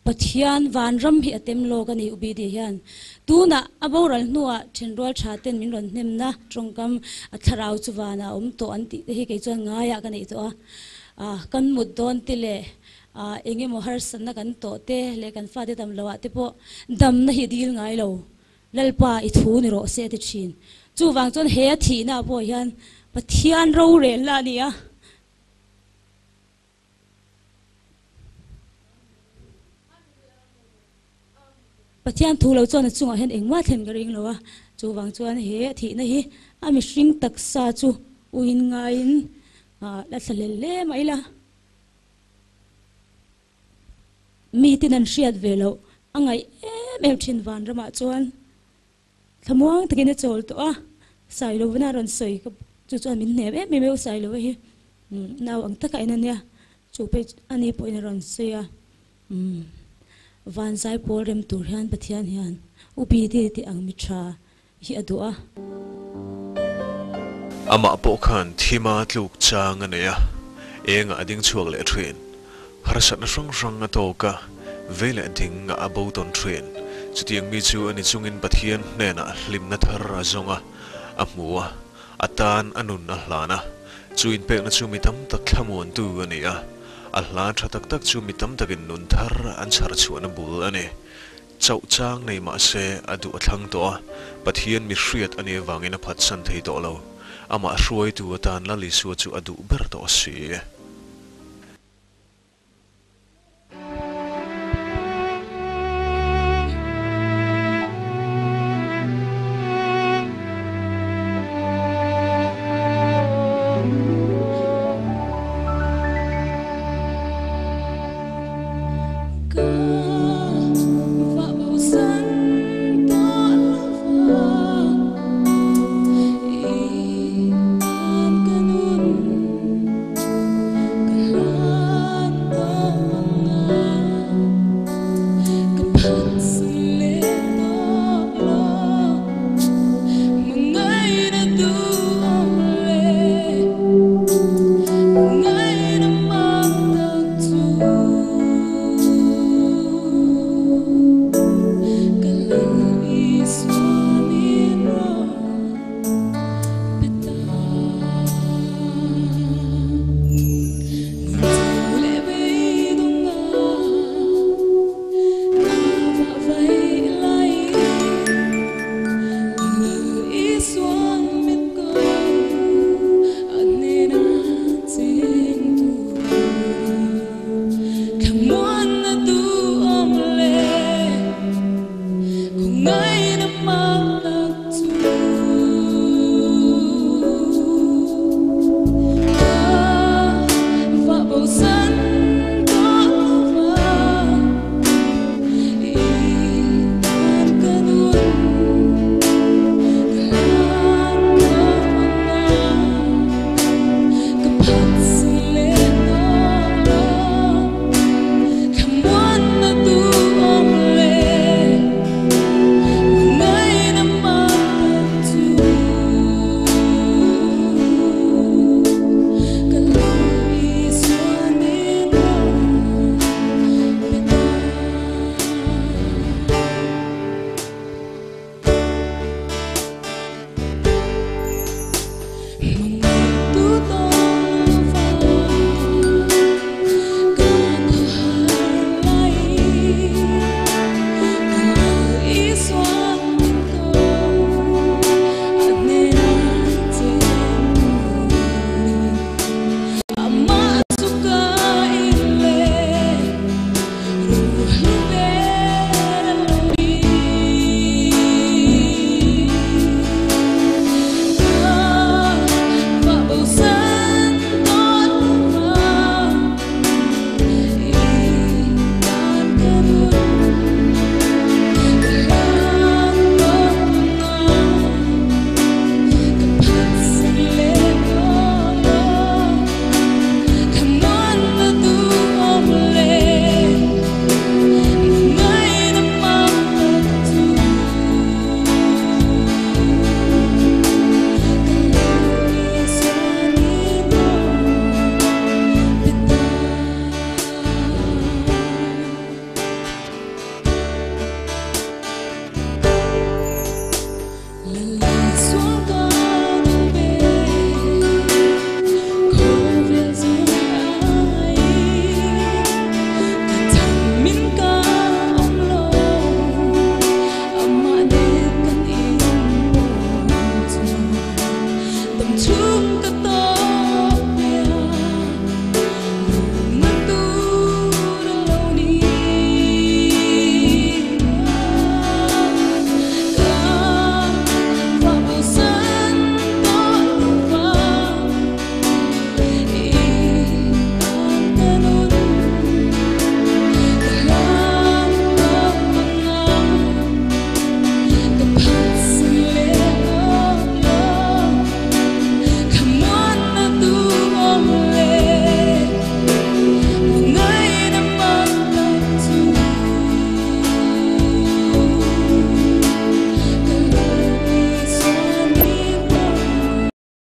Pathian vanram hi a tem lawk a ni UBD hian. Tunah a boral hnuah thenrual tha ten min rawn hnemna tawngkam a thlarau chu vanah a awm tawh an tih te hi kei chuan ngaiah ka neih tawh a. Kan mut dawn te leh eng emaw harsatna kan tawh te leh kan fate dam loh ah te pawh damna hi dil ngai lo. Lalpa i thu ni rawh se a ti thin. Chuvang chuan he a thihna ah pawh hian Pathian rorelna a ni a. Pathian thu lo chuan a chungah hian engmah thlen ka ring lo a, chuvang chuan he a thihna hi a mihring taksa chu uin ngaiin la thla hlel hle mah ila. Mitin an hriat ve loh a ngaih em em thin vanramah chuan Thlamuang takin a chawl tawh a, Sailovana a rawn sawi ka chu chuan min hnem em em e u Sailova hi nau ang taka en a nia, chu phei a ni pawhin a rawn sawi a, umm Vanzai pawl rem tur hian Pathian hian u Bidi tih ang mi tha hi a duh a. Amah pawh khan thima tluk chang a nei a, engah a ding chhuak leh thin. Harsatna hrang hrang a tawk a, vei leh ding a bo tawn thin. Chutiang mi chu a ni chungin Pathian hnenah hlimna thar a zawng a, a hmu a, a tan a nun a hlan a. Chu inpekna chu mi tam tak thlamuantu a ni a, a hla tha tak tak chu mi tam takin nun thar an chhar chhuahna bul a ni. Chauh chang nei mah se a duh a thlang tawh a, Pathian mi hriat a nih avangin a phatsan thei tawh lo. Amah hruaitu atan Lal Isua chu a duh ber tawh si.